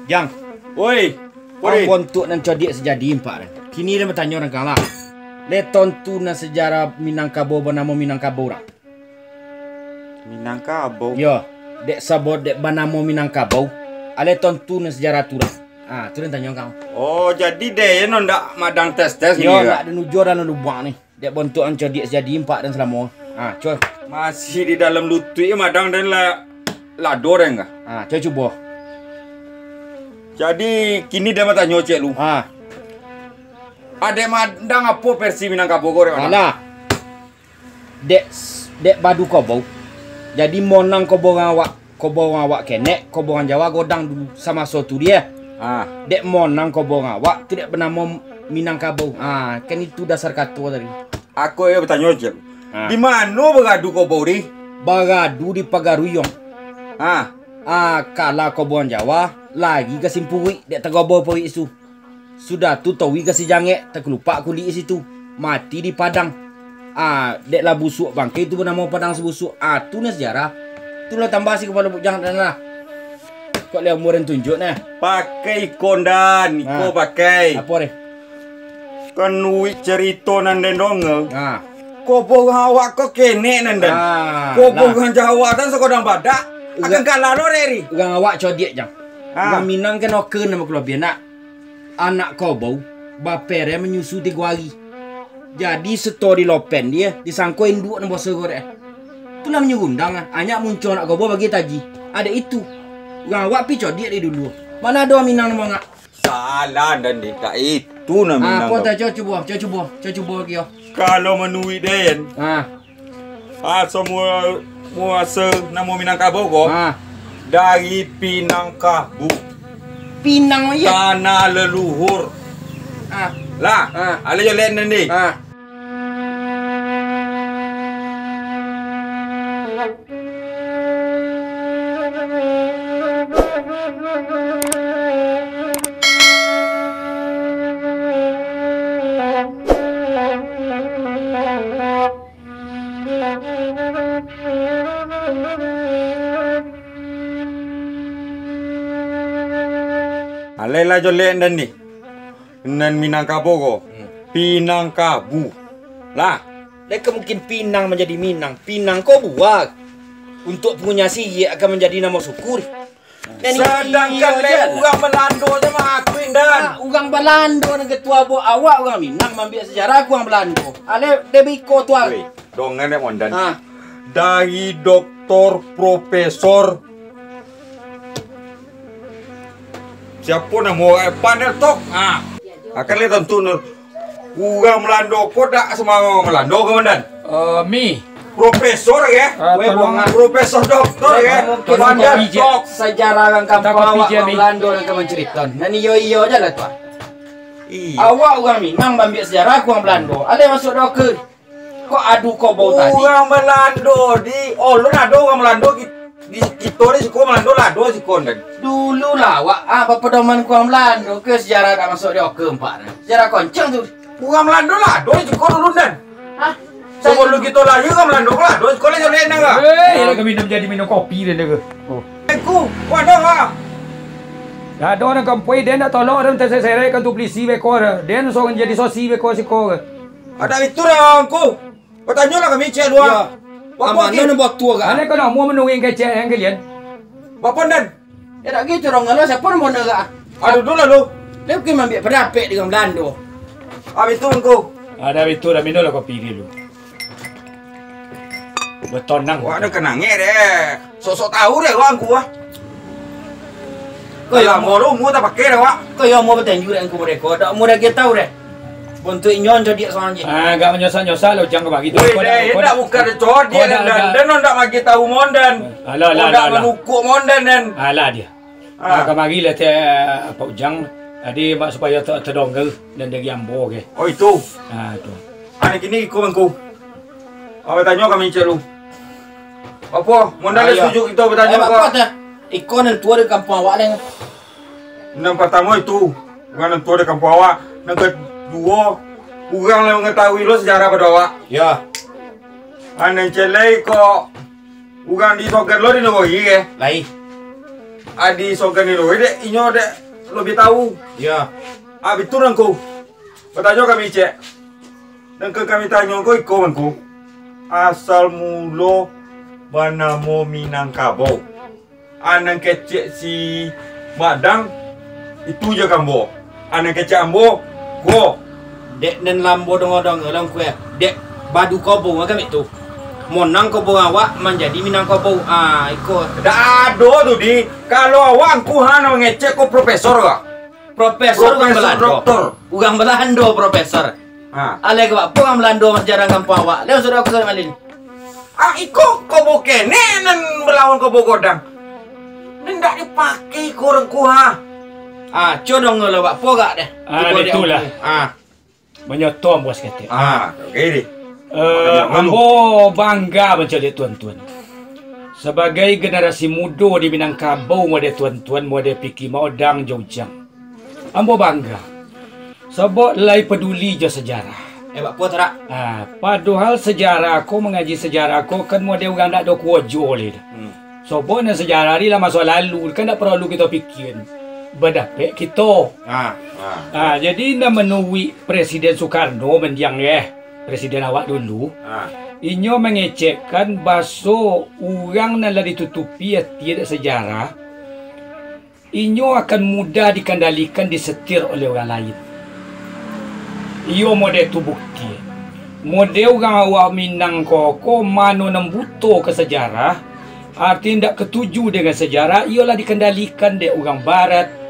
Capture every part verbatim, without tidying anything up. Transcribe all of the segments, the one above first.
Jang. Oi. Ang bontuak nan codiak sajadi ampak den. Kini den batanyo dek ang lah. Lai tantu nan sajarah Minangkabau banamo Minangkabau urang. Minangkabau? Yo, dek sabab dek banamo Minangkabau. Alai tantu nan sajarah tu lah. Ah, tu den tanyo kang. Oh, jadi den nan ndak madang tes-tes ni. Yo, ndak den ujuah dalam lubang ni. Dek bontuak ang codiak sajadi ampak den salamo. Ah, cubo. Masih di dalam lutuik madang den lah lado den kah? Ah, cubo, cubo. Jadi, kini den batanyo ciek lu. Ah. Adek madang apo versi Minangkabau ko, dek madang? Alah. Dek, dek badu kobau. Jadi, monang kobau urang awak. Kobau urang awak kenek, kobau urang Jawa godang dulu samaso tu dia. Ah. Dek monang kobau urang awak, tu dek banamo Minangkabau. Ah, kan itu dasar kato tadi. Ako yo batanyo ciek. Ah. Di mano bagadu kobau di? Bagadu di Pagaruyuang. Ah. Ah, kala kobau urang Jawa, lari ka Simpuruik, dek tagabau paruik su. Sudah tu taruih ka Sijangek, takalupak kulik di situ. Mati di Padang. Ah, dek lah busuak bangkai tu banamo Padang Sabusuak. Ah, tu nah sajarah. Tu lah tambah si kapalo bujang den lah. Kok lai umua den tunjuak nah. Pakai iko ndan, iko pakai. Apo deh? Kan uik carito nan den donga. Ah. Kobau urang awak ko kenek nan den. Ah, kobau urang Jawa dan sagodang badak. Akan kalah lo dek ri. Urang awak codiak, Jang. Ah. Urang Minang kan oke namo kalabiahan nak. Anak kobau bapereh manyusu tigo ari. Jadi, seto di lopen dia, disangko induak nan baso gorek. Tu lah manyurundang ah. Anyak muncuang anak kobau bagi taji. Adek itu. Urang awak pi codiak dari dulu. Mano ado Minang nan bangak? Salah dan dek itu nan Minang. Ah, apo tu, cubo, cubo, cubo, cubo lagi yo. Kalau manuruik den. Ah. Ah, samua muasa namo Minangkabau ko. Ah. Dari Pinang Kabu. Pinang, iyo. Tanah leluhur. Ah. Lah, ah. Alai jo lek nan di. Ah. Alai lah jolek nan ni. Nan Minangkabau ko. Hmm. Pinangkabu. Lah. Lai ka mungkin Pinang manjadi Minang. Pinang ko buah. Untuak punyo siriak akan manjadi namo suku. Nan iyo, Sadangkan iyo lai je lah. Urang Balando je mangakui, Ndan. Ah, urang Balando nan ketua bo-, awak urang Minang maambiak sejarah ka urang Balando. Alai dek biko tu ah. Weh, dongan dek Mondan. Ah. Dari doktor, profesor, siapo namo urang Evan tu? Ah. Akan lai tantu Nur. Urang Balando ko dak sumbarang urang Balando, Komandan. Eh, Mi. Profesor, ya? Ah, Weh, tolong. Bongan. Profesor doktor, ya? Tolong, Komandan, kopi je. Tok. Sejarah urang kampuang awak je, urang Mi. Balando nan ka mancarito. Nan iyo-iyo je lah, Tuan. Iya. Awak urang Minang maambiak sejarah ka urang Balando. Alai masuak doa ke? Kok adu kobau tadi? Urang Balando di, ulun ado urang Balando ki-, di kito di siko Balando lah ado siko, Ndan. Dulu lah awak, ah, bapadoman ka urang Balando ke sejarah dak masuak di oke ampak, Ndan. Sejarah koncang tu. Urang Balando lah ado di siko dulu, Ndan. Hah? Sabalun kito lahia urang Balando lah ado di siko lah, Ndan, kan? Eh, iyo lah, kami minum jadi minum kopi, Ndan, ke. Oh. Aku, wadah, ah. Dak ado nan kampuai, den dak tolong, den taseret-seret kan tu polisi beko, den sorang jadi sosi beko siko ke. Adak itu dah, Angku. Batanyolah kami ciek dua. Iyo. Apo amanah nan batua ka? Ane ka namuah manuruik kecek nan kalian? Bapo, Ndan? Eh, dak gitu dong, kalau siapo nan bona ka? Aduh, dulu lah lu. Dia mungkin maambiak padapek dengan Balando. Abih tu, Angku. Ada abih tu, dah minumlah kopi dulu. Betonang. Wah, ada kenangnya deh. Sok-sok tahu deh, wah, Angku, wah. Kau yang mau lu, mau tak pakai deh, wah. Kau yang mau bertanya juga, Angku, mereka. Dak mau dah kita tahu deh. Bontuak inyo codiak sorang je. Ah, agak manyosah-nyosah lah, Ujang, ka bagi tu. Weh, kau dah, deh, kau dah, bukan codiak, kau dah, dan, dah. Dan ndak bagi tahu Mondan. Alah, alah, alah, alah. Ndak manukuk Mondan, dan. Alah dia. Ah. Ah, kamari lah, teh, Pak Ujang. Tadi, mak, supaya ter-, terdongga dan dari ambo, ke. Oh, itu. Ah, tu. Anak kini iko mangko. Awak tanyo kami cek lu. Apo? Mondan dah setuju kita bertanya. Eh, kau? Apo, teh? Iko nan tua di kampuang awak, Leng. Nan partamo itu, urang nan tuo di kampuang awak. Nan kaduo, urang lah mangatahui lo sejarah pado awak. Yo. Ah, nan ciek lai ko, Urang di Sogan lo di Lori, eh? Lai. Ah, di Sogan di Lori, dek, inyo dek lebih tahu. Ya. Ah, betul, Angku. Batanyo kami, cek. Nan ka kami tanyo ko iko, Angku. Asal mulo banamo Minangkabau. Ah, nan kecek si Madang, itu je ka ambo. Ah, nan kecek ambo, ko. Dek nan lambo dongo-dongo lah, Angku, eh. Dek badu kobong agak tu. Monang kobong awak manjadi Minangkabau. Ah, iko. Dak ado tu, di. Kalau awak Angku ha nan mangecek ko profesor ka? Profesor urang Profesor Balando. Doktor. Urang Balando profesor. Ha. Alai ka bak apo urang Balando masejarah kampuang awak? Lewat sudah aku sudah malin. Ah, iko kobo kenek nan balawan kobo godang. Nan ndak dipakai iko urang Angku ha. Ah, co dongo lah bak apo gak deh. Ah, Cubo dek itulah. Angku. Ah. Manyoto ambo saketek. Ah, oke deh. Eh, Makanya malu. Ambo bangga mancaliak tuan-tuan. Sabagai generasi mudo di Minangkabau, model tuan-tuan, model Piki Maodang jo Ujang. Ambo bangga. Sabab lai paduli jo sajarah. Eh, bak apo tu, Rak? Ah, padohal sajarah ko, mangaji sajarah ko, kan model urang dak ado kuo jo lai tu. Hmm. Sabab nan sajarah ni lah maso lalu, kan dak paralu kito pikian. Badapek kito. Ah, ah. Ah, jadi nan manuruik Presiden Soekarno mandiang, eh, Presiden awak dulu, ah, inyo mangecekkan baso urang nan lah ditutupi ati dek sajarah, inyo akan mudah dikandalikan, disetir oleh urang lain. Iyo model tu bukti. Model urang awak Minang ko, ko mano nan buto ka sajarah, arti indak katuju dengan sajarah, iyo lah dikandalikan dek urang barat.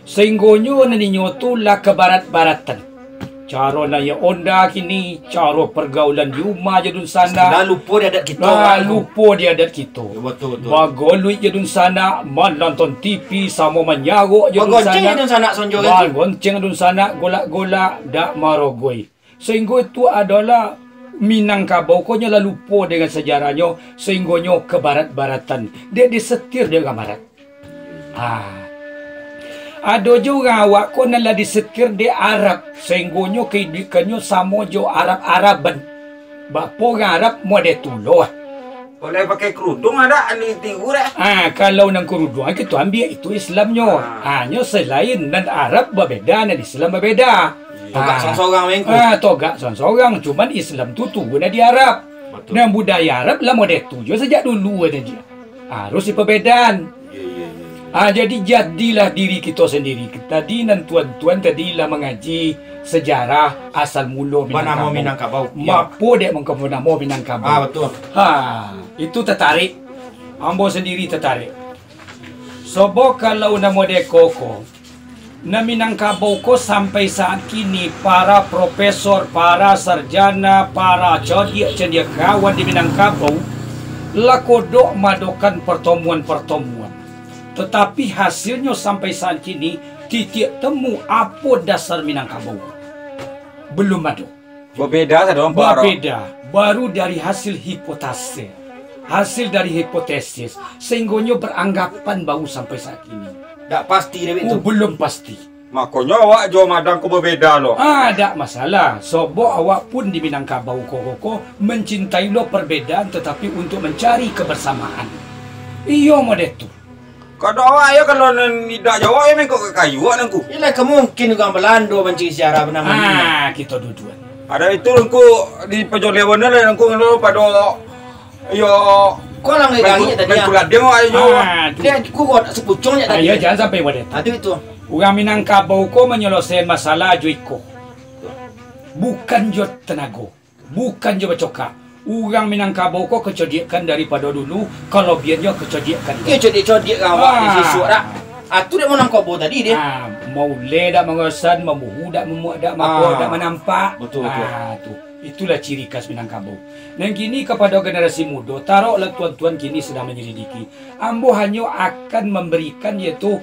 Sainggonyo nan inyo tu lah kabarat-baratan. Caro naiak onda kini, caro pargaulan di umah jo dunsanak. Lah lupo di adat kito, lah kan? Lupo di adat kito. Ya, betul, betul. Bagoluik jo dunsanak, manonton T V samo manyarok jo dunsanak. Bagonceng jo dunsanak sonjo kan tu? Bagonceng dunsanak, golak-golak, dak marogoi. Sainggo itu adolah Minangkabau ko nyo lah lupo dengan sajarahnyo, sainggonyo kabarat-baratan. Dek disetir dek urang barat. Ah. Ado jo urang awak ko nan lah disetir dek Arab, sainggonyo kaiduikannyo samo jo Arab-Araban. Bak apo urang Arab model tu lo, ah? Kok lai pakai kerudung ado, anu tigu dek? Ah, kalau nan kerudung kito ambiak itu Islamnyo. Ah. Hanyo salain nan Arab babeda, nan Islam babeda. Togak sorang-sorang mangko. Ah, togak sorang-sorang, cuman Islam tu turun dari Arab. Betul. Nan budaya Arab lah model tu juo sajak dulu ado dia. Harus dipabedaan. Iya, iya, iya, iya. Ah, jadi jadilah diri kito sendiri. Tadi nan tuan-tuan tadi lah mangaji sejarah asal mulo Minangkabau. Banamo Minangkabau. Iya. Mapo dek mangko banamo Minangkabau. Ah, betul. Ha, itu tatarik. Ambo sendiri tatarik. Sobo kalau namo dek koko, Nan Minangkabau ko sampai saat kini, para profesor, para sarjana, para codiak cendiakawan di Minangkabau, lah kodok maadokan partamuan-partamuan. Tatapi hasilnyo sampai saat kini, titiak temu apo dasar Minangkabau. Belum ado. Babeda sadonyo, Pak, Ro. Babeda. Baru dari hasil hipotase. Hasil dari hipotesis. Sahinggonyo beranggapan baru sampai saat ini. Dak pasti dek itu. Oh, belum pasti. Makonyo awak jo Madang ko babeda lo. Ah, dak masalah. Sobok awak pun di Minangkabau ko, ko, ko mencintai lo perbedaan tetapi untuk mencari kebersamaan. Iyo model tu. Kado awak yo, kalau nan idak jawab yo mangko ka kayu awak nangku. Iyolah, ka mungkin urang Balando mancari sejarah banamo ni. Ah, kito duduan. Ado itu nangku di Pajolewan lah nangku lo pado yo. Ko lah ngai-ngai tadi, ah. Main kuladeng awak yo. Ah, tu. Dia kuat sepucung je tadi. Ah, yo, jangan sampai model tu. Ah, tu itu. Urang Minangkabau ko manyelesaian masalah jo iko. Bukan jo tenago. Bukan jo bacokak. Urang Minangkabau ko kacodiakan daripado dulu, kalabiahannyo kacodiakan. Iyo, codiak-codiak ka awak ni sisuak dak. Ah, tu dek Minangkabau tadi deh. Ah, mauleh dak mangosan, mamuhu dak mamuak, dak mako, dak manampak. Betul, betul. Ah, tu. Itulah ciri khas Minangkabau. Nan kini kapado generasi mudo, taroklah tuan-tuan kini sedang manyelidiki. Ambo hanyo akan mambarikan yaitu,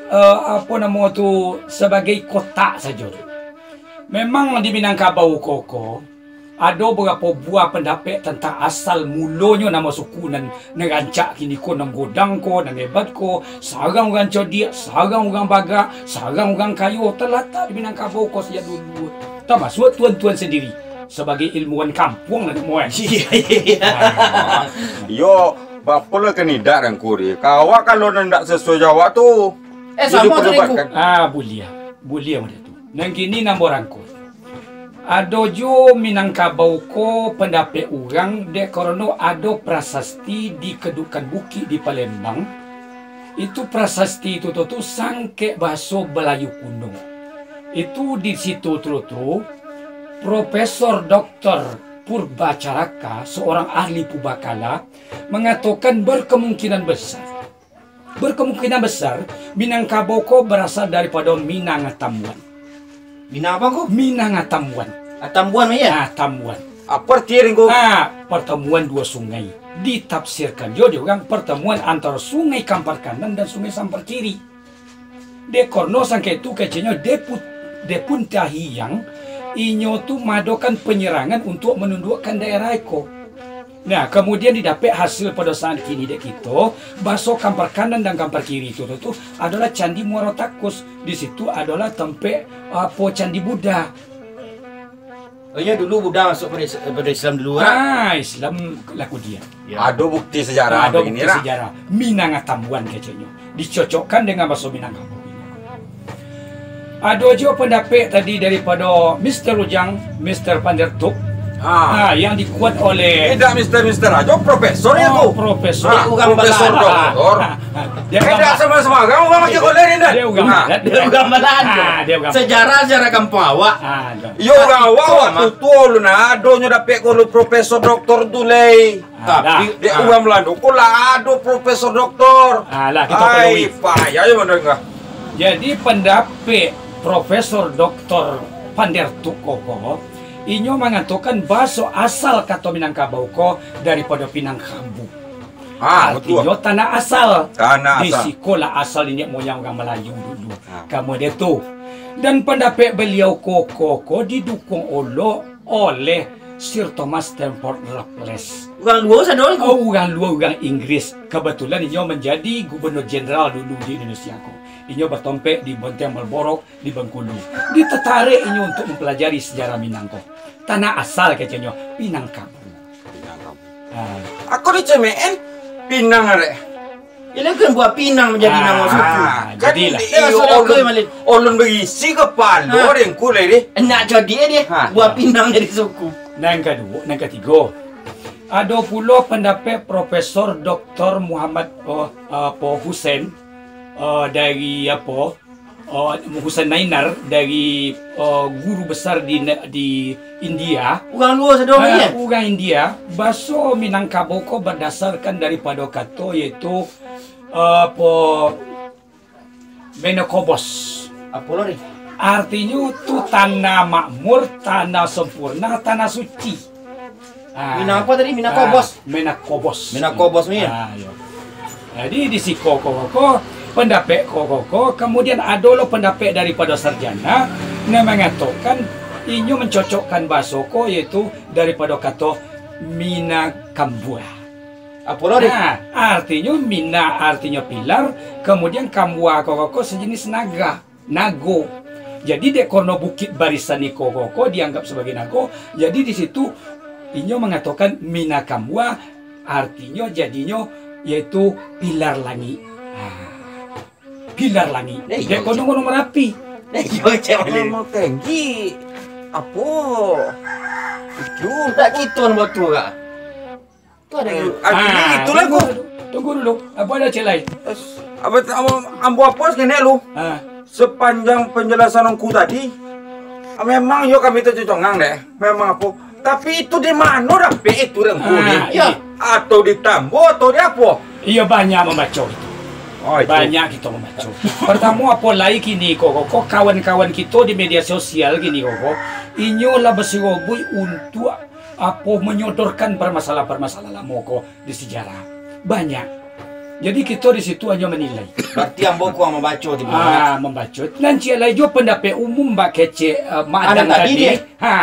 eh, apo namo tu, sabagai kotak sajo tu. Memang di Minangkabau ko, ko, Ado barapo buah pandapek tantang asal mulonyo namo suku nan, nan rancak kini ko, nan godang ko, nan hebat ko, sarang urang codiak, sarang urang bagak, sarang urang kayo, talatak di Minangkabau ko sajak dulu. Tamasuak tuan-tuan sandiri, sabagai ilmuwan kampuang lah, Muan. Iyo, iyo, iyo. Ah. Iyo, Bapo lah kan indak, Rangku, di? Ka awak kalau nan indak sasuai jo awak tu, Eh, jadi samo tu, Rangku. perdebatkan. Ah, buliah. Buliah model tu. Nan kini nambah Rangku. Ado juo Minangkabau ko pandapek urang, dek karano ado prasasti di Kedukan Bukik di Palembang. Itu prasasti itu tu, tu sangkek bahaso Balayu kuno. Itu di situ tu, tu, Profesor Doktor Purba Caraka, seorang ahli purbakala, mangatokan berkemungkinan besar, berkemungkinan besar, Minangkabau ko barasal daripado Minang Atambuan. Minang apo ko? Minang Atambuan. Atambuan, yo? Ah, Tambuan. Apo arti ringko? Ah, pertemuan dua sungai. Ditafsirkan juo dek urang pertemuan antara Sungai Kampar Kanan dan Sungai Sampar Kiri. Dek karano sangkek tu keceknyo Depu-, Depun Tahiang, inyo tu maadokan panyerangan untuak manunduakkan daerah iko. Nah, kamudian didapek hasil pado saat kini dek kito, bahaso Kampar Kanan dan Kampar Kiri tu, tu, tu adolah Candi Muaro Takus. Di situ adolah tampek, apo, Candi Buddha. Oh, iyo, dulu Buddha masuk pado Is-, pado Islam dulu, kan? Ah, Islam laku diam. Ya. Ado bukti sejarah Ado begini bukti lah. sejarah. Minang Atambuan keceknyo. Dicocokkan dengan bahaso Minangkabau. Ado juo pandapek tadi daripado Mister Ujang, Mister Pandertuk. Ha. Ha, yang dikuat oleh Tidak mister-mister ajo, profesor ya Oh, tu. Profesor. Ha, Dia urang profesor, balah. doktor. Ha, ha. Dia Eh, urang tidak balah. sama-sama. Kamu orang macam Dia, boleh ni, dah. dia urang Ha. balah. Dia urang balah. Ha, dia urang balah. Sejarah, sejarah kampung awak. Ha, dah. Yo, urang awak Kok, waktu Mak? tu ulun adonyo dapek ko lu profesor doktor tu, lei. Ah, Tapi, dah. dek Ah. urang Belando ko lah ado profesor doktor. Ah, lah, kita Ai, follow. payah yo mandanga. Jadi, pandapek Profesor Doktor Pandertuk ko, inyo mangatokan bahaso asal kato Minangkabau ko daripado Pinang Kambu. Ah, Artinyo, betul. tanah asal. Tanah Di asal. sikolah asal niniak moyang urang Malayu dulu. Ah. Kamudian tu. Dan pandapek baliau ko, ko, ko didukuang oleh, oleh Sir Thomas Stamford Raffles. Urang luo sado ko? Oh, urang luo, urang Inggris. Kebetulan inyo manjadi gubernur jenderal dulu di Indonesia ko. Inyo batompek di Bonteng Marlborough di Bengkulu. Ditatarik inyo untuk mempelajari sejarah Minang ko. Tanah asal keceknyo, Minangkabau. Minangkabau. Ah. Aku dicemekin, Pinang arek. Ini kan buah pinang menjadi Ah, nama suku. Ah, kan jadilah. Iyo, Dia masuk ulun, ke, Malik. ulun berisi kepala Ah. dengku lai deh. Enak jadi dia. Ha. Buah pinang jadi suku. Nan kaduo, nan katigo. Ado pulo pandapek Profesor Doktor Muhammad, oh, apo, Hussein, eh, dari apo, oh, Hussein Nainar dari, oh, guru besar di ne-, di India. Urang luo sado Ah, mah, ya? urang India, baso Minangkabau ko berdasarkan daripado kato, yaitu, eh, apo, Menakobos. Apo lo ni? Artinyo tu tanah makmur, tanah sempurna, tanah suci. Ah. Minang apo tadi? Minang Ah, kobos? Minang kobos. Minang kobos ni, ya? Ah, iyo. Jadi, di siko ko, ko, ko, pandapek ko, ko, ko, kamudian ado lo pandapek daripado sarjana, nan mangatokan inyo mancocokkan baso ko, yaitu daripado kato Minakambua. Apo lo, Dik? Nah, artinyo mina, artinyo pilar, kamudian kambua ko, ko, ko, sajenis naga. Nago. Jadi, dek karano Bukik Barisan iko ko, ko dianggap sabagai nago, jadi di situ inyo mangatokan Minakambua, artinyo jadinyo yaitu pilar langik. Ha. Pilar langik. Eh, Dek iyo, Gunung-Gunung Marapi. Eh, iyo, cek mana? Memang tinggi. Apo? Itu. Tak gitu, buat tu, kak. Tu ada Eh, dulu. artinya Ah, itulah tunggu ko. dulu, tunggu dulu. Apo ado cek lai? Terus, apa, apa, ambo apo saketek lu? Ah. Sepanjang penjelasan angku tadi, ah, memang yo kami tercocongang deh. Memang apo? Tapi itu di mano dapek itu rengku Ah, ni? iya. Atau di Tambo atau di apo? Iya, banyak mambaco itu. Oh, itu. Banyak kito mambaco. Pertamo, apo lai kini ko, ko, ko, kawan-kawan kito di media sosial kini ko, ko, inyo lah basirobuik untuak apo, menyodorkan permasalahan-permasalahan lamo ko di sejarah. Banyak. Jadi, kito di situ hanyo menilai. Berarti ambo kurang membaco tu, Ah, membaco. Nan ciek lai juo pandapek umum bak kecek, eh, Mak Anan Adang tadi tadi. deh. Ha,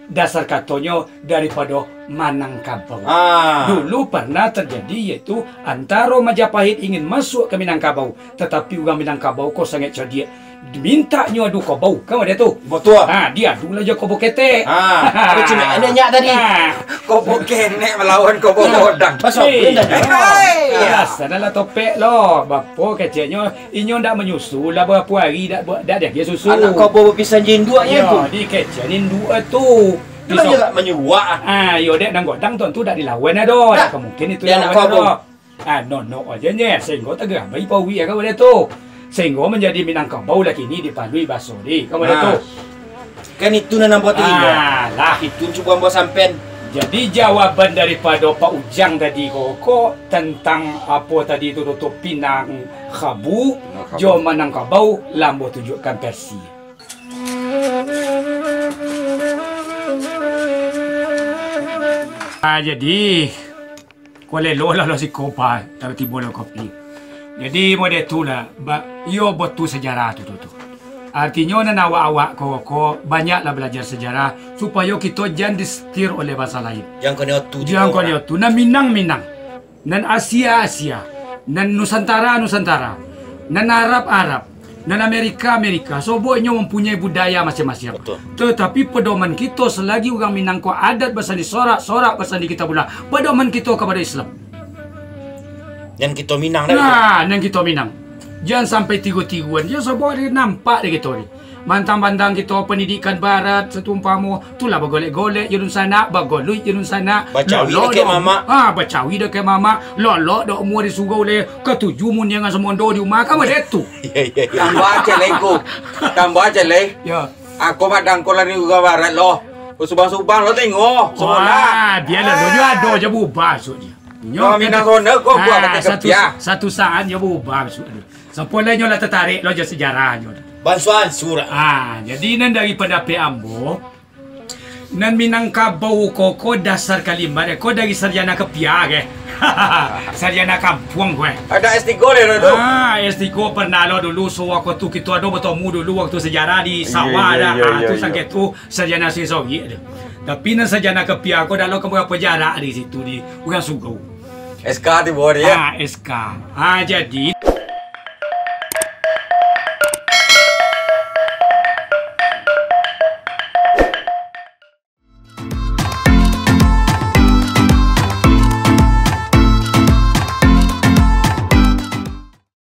dasar katonyo daripado Manangkabau. Ah. Dulu pernah terjadi, yaitu antaro Majapahit ingin masuk ka Minangkabau, tatapi urang Minangkabau ko sangaik cadiak. Mintak nyo adu kobau, kan, ado tu? Batua. Ha, diadu lah jo kobau ketek. Ha, ado cimek, ado nyak tadi. Ha. Kobau kenek malawan kobau godang. Pasal Eh, benda nyo. Hei. Alah, sanalah topek lo. Bapo keceknyo, inyo ndak manyusu lah barapo ari dak, dak diagiah susu. Anak kobau bapisan jo induaknyo Yo, tu. Dikecek induak tu. Tu lah Bisa- je tak manyuak. Ah, yo, dek nan godang tu, tu dak dilawan ado. Dak. Dak ka mungkin itu Dia anak dilawan kobau. ado. Ah, nonok aja nye, sehingga tagabai pauik ka wadah tu. Sehingga manjadi Minangkabau lah kini dipalui baso di ka wadah Ah. tu. Kan itu nan ambo talingo. Ah, lah. Itu cubo ambo sampen. Jadi, jawaban daripado Pak Ujang tadi ko, ko tentang apo tadi tu, tu, tu, Pinang Kabu, Minangkabau. jo Manangkabau, lah ambo tunjukkan versi. Ah, jadi, Kualelo lah lo siko pa, talah tibo lo kopi. Jadi, model tu lah, ba-, iyo, batua sejarah tu, tu, tu. Artinyo, nan awak-awak ko, ko, banyaklah balajar sejarah, supayo kito jan disetir oleh bangsa lain. Jan kanai otu Jan tibo kanai orang. otu. Nan Minang, Minang. Nan Asia, Asia. Nan Nusantara, Nusantara. Nan Arab, Arab. Nan Amerika, Amerika, sobok inyo mampunyai budaya masiang-masiang. Batua. Tatapi padoman kito, salagi urang Minang ko adat basandi sorak, sorak basandi Kitabullah, padoman kito kapado Islam. Nan kito Minang dah Nah, nan kito Minang. Jan sampai tigo-tigoan, jan sobok dek nampak dek kito ni. Mantang-mantang kito pandidikan barat, satumpamo, tu lah bagolek-golek jo dunsanak, bagoluik jo dunsanak. Bacawi Lolok dakek dok mamak. Ah, bacawi dakek mamak. Lolok dok mua di surau lai, katuju muniangan samondo di umah, ka model tu. Iyo, iyo, iyo. Tambah celeng ko. Tambah celeng. Yo. Ako madangko lah di urang barat lo. Basubang-subang lo tengok. Samondo. Wah, bialah lo, nyo ado je baubah maksudnyo. Nyo Kalau Minang kan Sonda ko, buah Ah, kata satu, kepiah. satu saat nyo baubah maksudnyo. Sapo lai nyo lah tatarik lo jo sejarahnyo. Bansuan surah. Ah, jadi nan dari pandapek ambo, nan Minangkabau ko, ko dasar kalimat, eh, ko dari sarjana kepiah, eh. Sarjana kampuang ko, eh. Ada S tiga dia tu. Ah, S tiga pernah lo dulu, sawaktu kito ado batamu dulu waktu sejarah di Iya, sawah iya, dah. iya, Ah, iya, tu iya. sangke tu sarjana sisogik tu. Tapi nan sarjana kepiah ko dak lo ka barapo jarak di situ di urang surau. S K tibo dia. Ah, S K. Ah, jadi